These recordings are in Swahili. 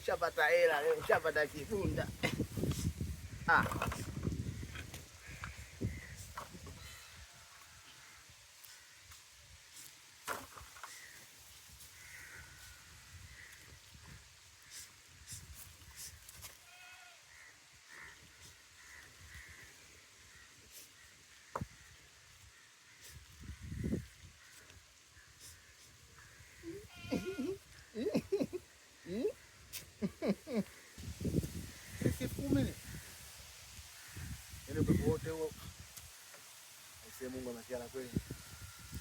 Shapata hela leo, shapata kibunda. Ah. 10,000. Yaani upepo wote huo. Aisee, Mungu anasikia kweli.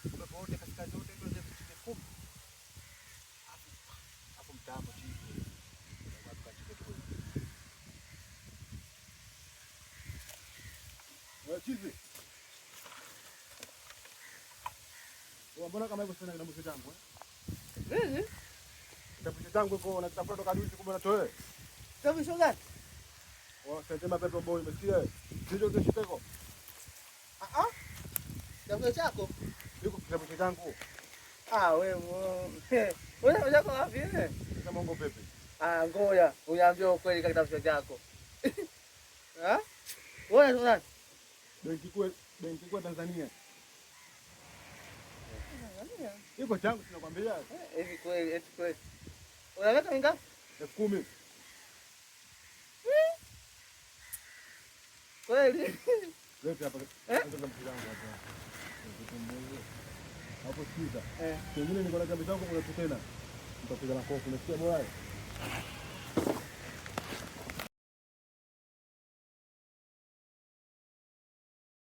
Upepo wote katika zote ndio zile 10,000. Hapo mtambo chini. Watu kachike tu. Wewe chizi. Wewe mbona kama hivyo sana kitambulisho changu eh? Nini? Kitambulisho changu iko unakitafuta toka juzi kumbe unatoa wewe. Kitambulisho gani? Sema pepo boy, umesikia? Ndicho kishiteko. Ah ah. Kitambulisho chako? Yuko kitambulisho changu. Ah, wewe. Wewe unataka wapi eh? Sasa Mungu pepe. Ah, ngoja, uniambie ukweli kwa kitambulisho chako. Ah? Wewe unasema Benki Kuu ya Tanzania. Tanzania? Iko changu tunakwambia. Hivi kweli, eti kweli. Unaleta ngapi? 10,000. Kweli. Leta hapa. Eh? Leta kitambulisho changu hapa. Hapo sikiza. Eh. Pengine niko na kitambulisho changu kuna tena. Nitakuja na kofi, unasikia bora?